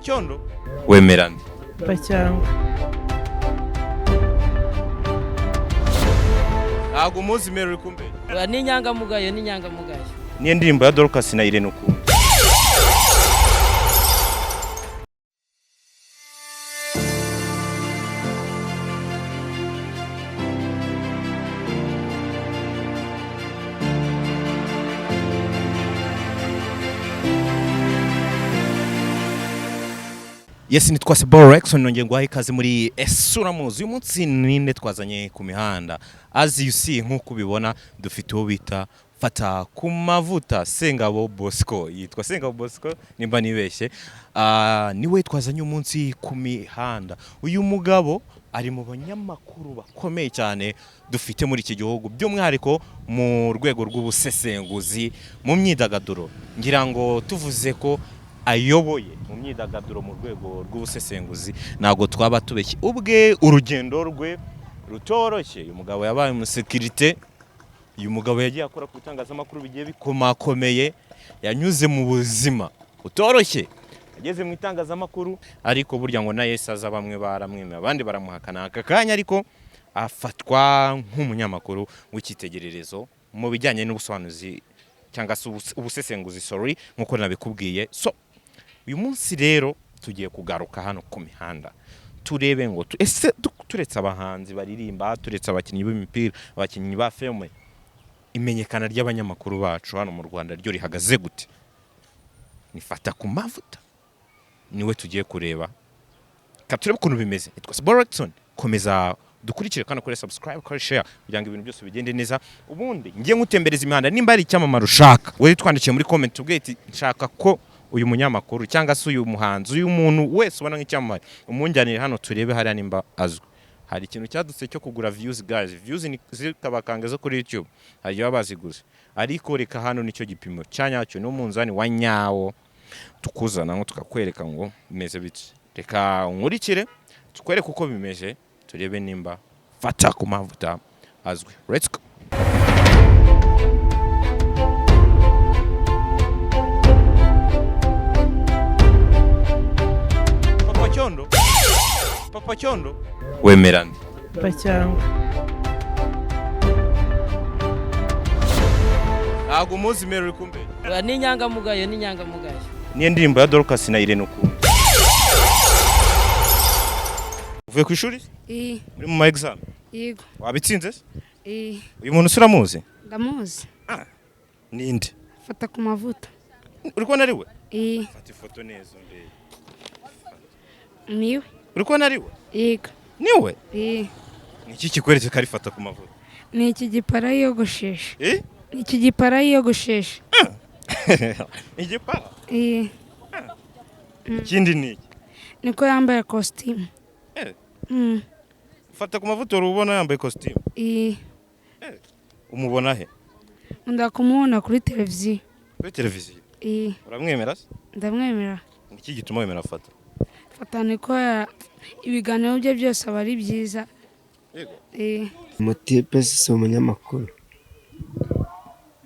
Cyondo, wemera nde? Papa Cyangwe. Ntabwo umuzi Mary, uri kumbera. Ni inyangamugayo, ni inyangamugayo. Niyo ndirimbo ya Dorcas na Irene ukunda? Yes, nitwa Sebo Rexon, nongeye nguhaye ikaze muri Esura Muzi. Uyu munsi ninde twazanye ku mihanda? As you see, nk'uko ubibona, dufite uwo bita Fata ku Mavuta Sengabo Bosco. Yitwa Sengabo Bosco nimba nibeshye. Niwe twazanye umunsi ku mihanda. Uyu mugabo ari mu banyamakuru bakomeye cyane dufite muri iki gihugu, by'umwihariko mu rwego rw'ubusesenguzi mu myidagaduro. Ngira ngo tuvuze ko ayoboye mu myidagaduro mu rwego rw'ubusesenguzi ntabwo twaba tubeshye. Ubwe urugendo rwe rutoroshye, uyu mugabo yabaye umusekirite, uyu mugabo yagiye akora ku bitangazamakuru bigiye bikomakomeye, yanyuze mu buzima butoroshye ageze mu itangazamakuru, ariko burya ngo na Yesu aza bamwe baramwemera abandi baramuhakana. Aka kanya ariko afatwa nk'umunyamakuru w'icyitegererezo mu bijyanye n'ubusobanuzi cyangwa se ubusesenguzi, sorry, nk'uko nabikubwiye. So uyu munsi rero tugiye kugaruka hano ku mihanda turebe ngo ese turetse abahanzi baririmba, turetse abakinnyi b'imipira, abakinnyi ba filime, imenyekana ry'abanyamakuru bacu hano mu Rwanda ryo rihagaze gute? Nifata ku Mavuta niwe tugiye kureba. Ka turebe ukuntu bimeze. Nitwa Sebo, komeza dukurikire kandi ukore subscribe, kore share kugira ngo ibintu byose bigende neza. Ubundi ngiye nkutembereza imihanda. Nimba ari icyamamare ushaka, wowe twandikiye muri comment tubwiye ati nshaka ko uyu munyamakuru cyangwa se uyu muhanzi, uyu muntu wese ubona nk'icyamamare, umunjyanire hano turebe hariya nimba azwi. Hari ikintu cyadutse cyo kugura views, guys. Views ni zikabakanga zo kuri YouTube, hari igihe baba baziguze, ariko reka hano nicyo gipimo cya nyacyo n'umunzani wa nyawo tukuzana ngo tukakwereka ngo bimeze bite. Reka nkurikire tukwereke uko bimeze, turebe nimba Fata ku Mavuta azwi. Let's go. Papa Cyondo, Papa Cyondo, wemera nde? Papa Cyangwe. Ntabwo umuzi Mary, uri kumbera. Ni inyangamugayo, ni inyangamugayo. Niyo ndirimbo ya Dorcas na Irene ukunda? Uvuye ku ishuri? Eh, uri mu ma exam? Yego. Wabitsinze se? Eh, Uyu muntu se uramuzi? Ndamuzi. Ninde? Fata ku Mavuta. Uri kubona ari we? Eh, Fata ifoto neza ndebe. Niwe. Uri kubona ari we? Yego. Niwe? Eh, Ni iki kikweretse ko ari Fata ku Mavuta? Ni iki gipara yiyogoshesha. Eh? Ni iki gipara yiyogoshesha. Igipara? Eh, Ikindi ni iki? Niko yambaye kositimu. Eh. Mm. Fata ku Mavuta uri ubona yambaye kositimu? Eh, Umubona he? Nkunda kumubona kuri televiziyo. Kuri televiziyo? Eh, Uramwemera se? Ndamwemera. Ni iki gituma wemera Fata? Fata niko ibiganiro bye byose aba ari byiza. Yego. Eh, Umutipe si umunyamakuru?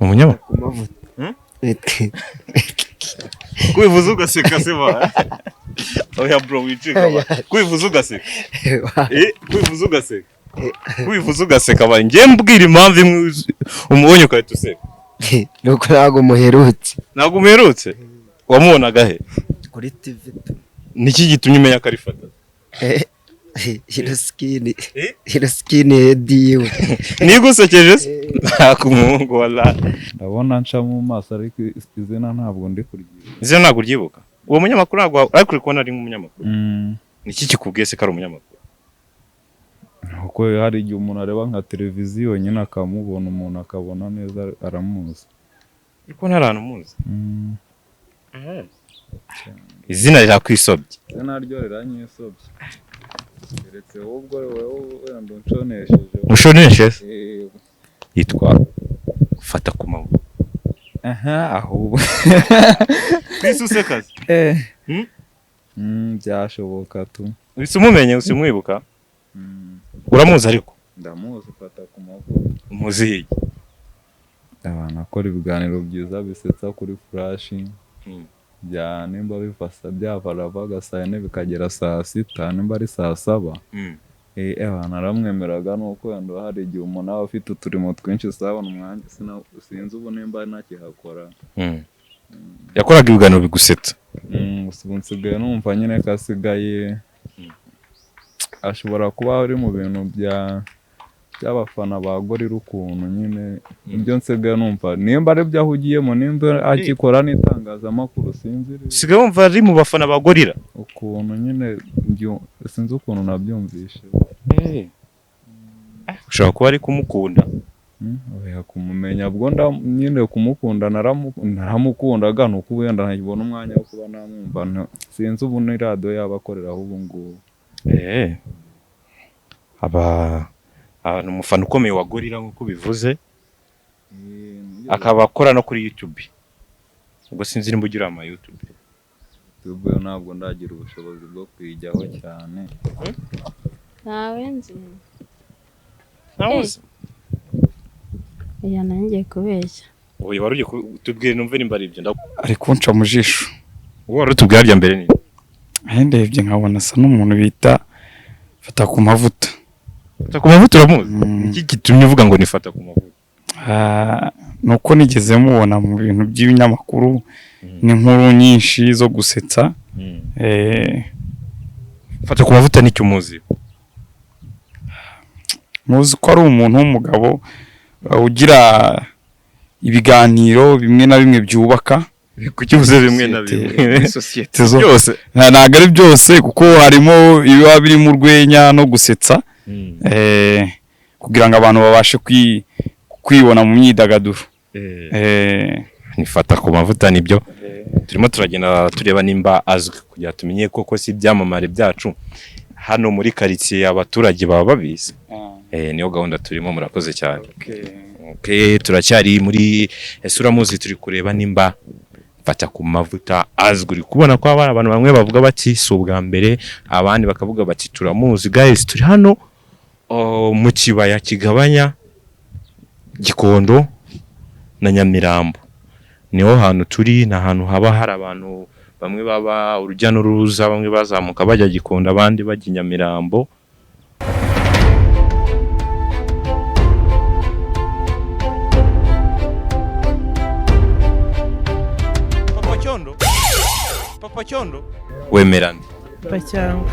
Umunyamakuru. Ku Mavuta. Hmm? Ete. Kubivuza ugaseka se ba? Oya bro, wicika ba. Kubivuza ugaseka. Eh, kubivuza ugaseka. Kubivuza ugaseka ba. Njye mbwira impamvu imwe umubonye ugahita useka. Nuko ntabwo muherutse. Ntabwo umuherutse? Wamubonaga he? Kuri TV. Niki gitumye umenya ko ari Fata? Ino skin. Eh? Ino skin head yiwe. Nigusekeje se? Ntabwo umuhungu wala. Ndabona nca mu maso, ariko izina ntabwo ndi kuryibuka. Izina ntabwo uryibuka. Uwo munyamakuru ntabwo ariko uri kubona ari nk'umunyamakuru. Niki kikubwiye se ko ari umunyamakuru? Kuko hari igihe umuntu areba nka televiziyo nyine akamubona, umuntu akabona neza aramuzi. Uri kubona hari ahantu umuzi. Izina rirakwisobye. Izina ryo riranyisobye, keretse wowe wowe wenda unshonesheje. Mushoneshe se? Eh, Yitwa Fata ku Mavuta. Aha, ahubwo. Kwisi usekaze. Eh. Hmm? Byashoboka tu. Uhise umumenye, uhise umwibuka. Uramuzi ariko? Ndamuzi, Fata ku Mavuta. Umuzi hirya. Abantu akora ibiganiro byiza bisetsa kuri Flash. Bya nimba biva byava saa 4 bikagera saa 6, nimba ari saa 7. Naramwemeraga nuko wenda hari igihe umuntu aba afite uturimo twinshi sabona umwanya, sinzi ubu nimba ntakihakora. Yakoraga ibiganiro bigusetsa. Ubu nsigaye numva nyine ko asigaye ashobora kuba ari mu bintu by'abafana ba Gorilla ukuntu nyine ibyo nsigaye numva nimba ari byo ahugiyemo, nimba agikora n'itangazamakuru sinzi. Usigaye wumva ari mu bafana ba Gorilla ukuntu nyine sinzi ukuntu nabyumvishe. Ushobora kuba ari kumukunda. Oya, kumumenya ubwo nyine kumukunda naramukundaga, nuko ubu wenda ntabona umwanya wo kuba namwumva, sinzi ubu ni radiyo yaba akoreraho ubu ngubu. Aba ni umufana ukomeye wa Gorilla nk'uko bivuze, akaba akora no kuri YouTube. Ubwo sinzi nimba ugira ama YouTube. YouTube ntabwo ndagira ubushobozi bwo kuyijyaho cyane. Ntawe nzi. Ntawe uzi? Oya, nanjye kubeshya. Oya, wari ugiye kutubwira numve nimba ari ibyo. Ari kunca mu jisho. Wowe wari utubwira bya mbere ni? Ndebye nkabona asa n'umuntu bita Fata ku mavuta. Fata ku mavuta uramuzi? Iki gitumye uvuga ngo ni Fata ku mavuta? Nuko nigeze mubona mu bintu by'ibinyamakuru n'inkuru nyinshi zo gusetsa. Fata ku mavuta nicyo umuzi? Muzi ko ari umuntu w'umugabo ugira ibiganiro bimwe na bimwe byubaka. Kuki uvuze bimwe na bimwe? Sosiyete zo byose. Ntabwo ari byose kuko harimo ibiba birimo urwenya no gusetsa. Kugira ngo abantu babashe kwibona mu myidagaduro. Nifata ku mavuta nibyo. Turimo turagenda tureba nimba azwi kugira tumenye koko si ibyamamare byacu hano muri quartier abaturage baba babizi. Niyo gahunda turimo, murakoze cyane. Okay, turacyari muri Esuramuzi turi kureba nimba Fata ku mavuta azwi. Uri kubona ko abana abantu bamwe bavuga bati si ubwa mbere, abandi bakavuga bati turamuzi. Guys, turi hano mu kibaya kigabanya Gikondo na Nyamirambo. Niho hantu turi, ni ahantu haba hari abantu bamwe baba urujya n'uruza, bamwe bazamuka bajya Gikondo abandi bajya Nyamirambo. Papa Cyondo, Papa Cyondo, wemerana Papa cyangwa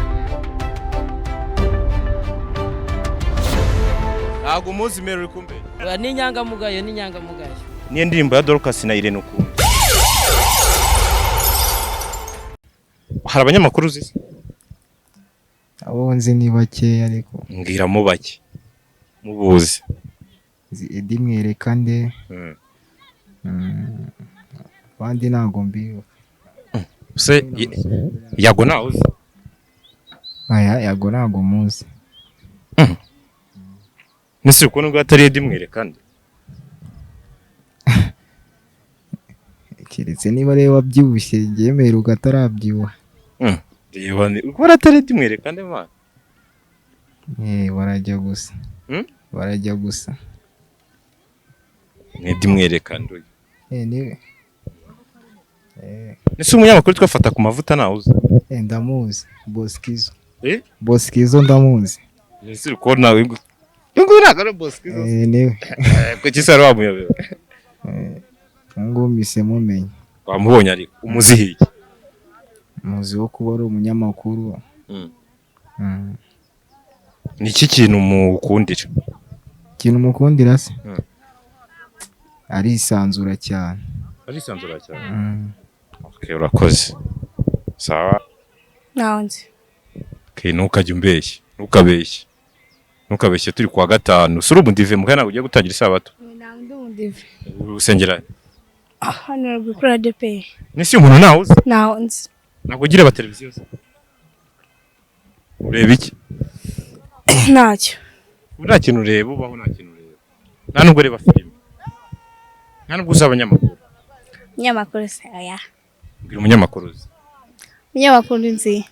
ntabwo umuzi mere uri kumbe. Ni inyangamugayo, ni inyangamugayo. Niyo ndirimbo ya Dorcas na Irene ukunda. Hari abanyamakuru uzi? Abo nzi ni bake ariko. Mbwira mu bake. Mubuzi. Nzi Eddy Mwerekande. Abandi ntago mbibuka. Se Yago nawe uzi? Aya Yago ntago muzi. Nese ukuntu ngo atari Eddy Mwerekande? Keretse niba ari wabyibushye ngemerera ugatarabyibuha. Reba ni uko atari Eddy Mwerekande man. Barajya gusa. Barajya gusa. Ni Eddy Mwerekande uyu. Niwe. Nese umunyamakuru twafata ku mavuta nawe uzi? Ndamuzi, Boskizo. Boskizo ndamuzi. Nese uko nawe ngo ntabwo ari Boskizo. Niwe. Kuki se wamuyobera? Ngo mise mumenye. Wamubonye ariko umuzihiye. Muzi wo kuba ari umunyamakuru. Ni iki kintu mukundira? Ikintu mukundira se? Arisanzura cyane. Arisanzura cyane. Okay, urakoze. Sawa. Nawe nzi. Okay, ntukajye umbeshye. Ntukabeshye. Ntukabeshye turi kuwa gatanu. Suri umudive muka ntabwo ugiye gutangira isabato. Ntabwo ndi umudive. Usengera Hano gukora ADP. Nese umuntu nawe uzi? Nawe nzi. Ntabwo ugira aba televiziyo se? Ureba iki? Ntacyo. Nta kintu ureba, ubaho nta kintu ureba. Nta nubwo ureba filime. Nta nubwo uzi abanyamakuru. Umunyamakuru se oya. Mbwira umunyamakuru uzi. Umunyamakuru nzi.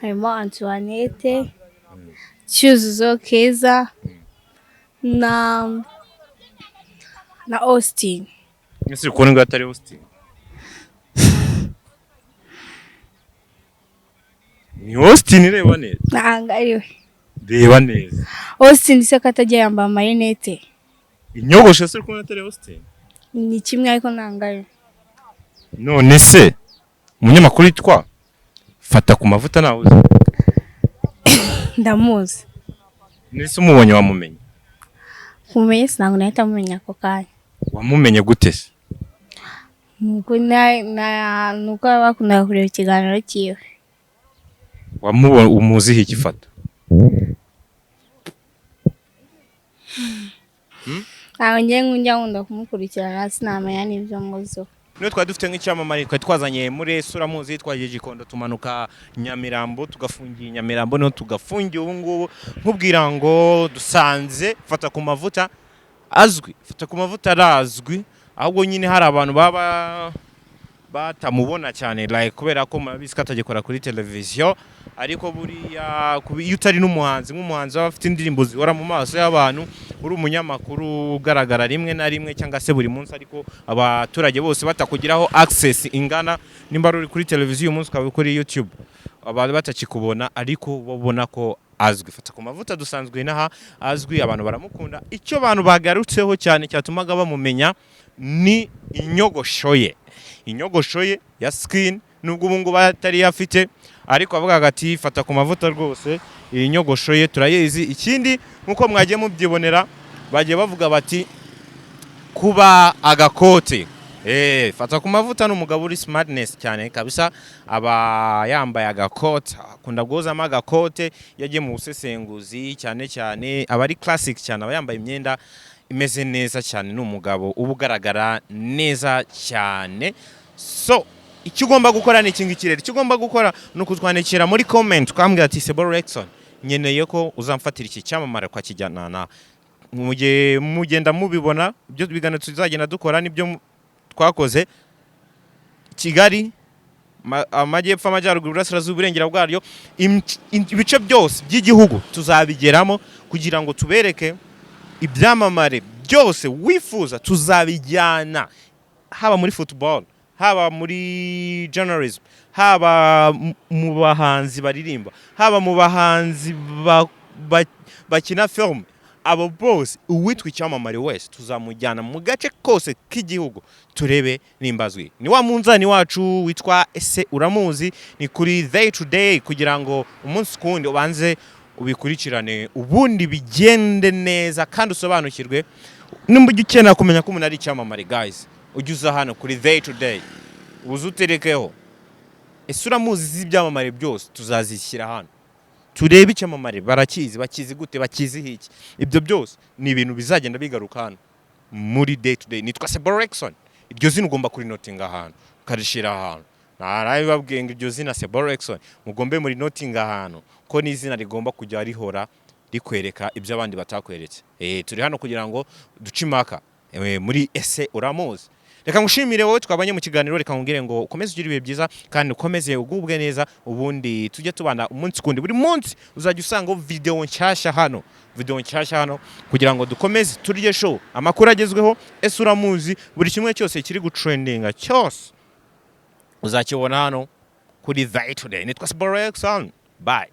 Harimo Antoinette, Cyuzuzo Keza na Austin. Nese ukubona ngo atari Austin? Ni Austin, reba neza. Ntabwo ari we. Reba neza. Austin se ko atajya yambaye amarinete? Inyogosho se uri kubona atari Austin? Ni kimwe, ariko ntabwo ari we. None se umunyamakuru witwa Fata ku Mavuta nawe uzi? Ndamuzi. Nese umubonye wamumenya? Kumumenye sinabwo nahita mumenya ako kanya. Wamumenye gute se? Nuko nuko bakundaga kureba ikiganiro cyiwe. Wamubonye umuziho iki, Fata? Ntabwo ngiye njya nkunda kumukurikirana, sinamenya n'ibyo muziho. Niyo twari dufite nk'icyamamare twari twazanye muri Suramuzi, twagiye Gikondo, tumanuka Nyamirambo, tugafungiye Nyamirambo, niho tugafungiye ubu ngubu. Nkubwira ngo dusanze Fata ku Mavuta azwi. Fata ku Mavuta arazwi, ahubwo nyine hari abantu baba batamubona cyane, like kubera ko murabizi ko atagikora kuri televiziyo. Ariko buriya iyo utari n'umuhanzi, nk'umuhanzi aba afite indirimbo zihora mu maso y'abantu, uri umunyamakuru ugaragara rimwe na rimwe cyangwa se buri munsi, ariko abaturage bose batakugiraho access ingana. Nimba uri kuri televiziyo uyu munsi, ukaba kuri YouTube, abantu batakikubona, ariko babona ko azwi. Fata ku Mavuta dusanzwe inaha azwi, abantu baramukunda. Icyo abantu bagarutseho cyane cyatumaga bamumenya ni inyogosho ye, inyogosho ye ya skin, nubwo ubu ngubu atari yo afite, ariko avugaga ati: "Fata ku Mavuta rwose, iyi nyogosho ye turayizi." Ikindi, nk'uko mwagiye mubyibonera, bagiye bavuga bati kuba agakote. Fata ku Mavuta ni umugabo uri smartness cyane kabisa, aba yambaye agakote, akunda guhozamo agakote. Iyo agiye mu busesenguzi cyane cyane aba ari classic cyane, aba yambaye imyenda imeze neza cyane. Ni umugabo uba ugaragara neza cyane. So icyo ugomba gukora ni iki ngiki rero: icyo ugomba gukora ni ukutwandikira muri comment, ukambwira ati: "Sebo Rexon, nkeneye ko uzamfatira iki cyamamare ukakijyana na." Mu gihe mugenda mubibona, ibyo biganiro tuzagenda dukora nibyo twakoze Kigali, amajyepfo, amajyaruguru, iburasirazuba, uburengera bwaryo, ibice byose by'igihugu tuzabigeramo kugira ngo tubereke ibyamamare byose wifuza. Tuzabijyana haba muri football, haba muri journalism, haba mu bahanzi baririmba, haba mu bahanzi bakina film. Abo bose, uwitwa icyamamare wese tuzamujyana mu gace kose k'igihugu turebe nimba azwi. Ni wa munzani wacu witwa Ese Uramuzi, ni kuri Day to Day, kugira ngo umunsi ku wundi ubanze ubikurikirane, ubundi bigende neza kandi usobanukirwe. Nimba ujya ukenera kumenya ko umuntu ari icyamamare, guys, ujye uza hano kuri Day to Day, uze uterekeho Ese Uramuzi z'ibyamamare byose. Tuzazishyira hano turebe icyamamare barakizi, bakizi gute, bakiziho iki. Ibyo byose ni ibintu bizagenda bigaruka hano muri Day to Day. Nitwa Sebo Rexon. Iryo zina ugomba kurinotinga ahantu, ukarishyira ahantu. Narabibabwiye ngo iryo zina Sebo Rexon mugombe muri notinga ahantu, ko ni izina rigomba kujya rihora rikwereka ibyo abandi batakweretse. Turi hano kugira ngo duce impaka muri Ese Uramuzi. Reka ngushimire wowe twabanye mu kiganiro. Reka nkubwire ngo ukomeze ugire ibihe byiza kandi ukomeze ugubwe neza. Ubundi tujye tubana umunsi kundi. Buri munsi uzajya usanga video nshyashya hano, video nshyashya hano, kugira ngo dukomeze turye show, amakuru agezweho, Ese Uramuzi, buri kimwe cyose kiri gutrendinga cyose uzakibona hano kuri Day to Day. Nitwa Sborexon, bye.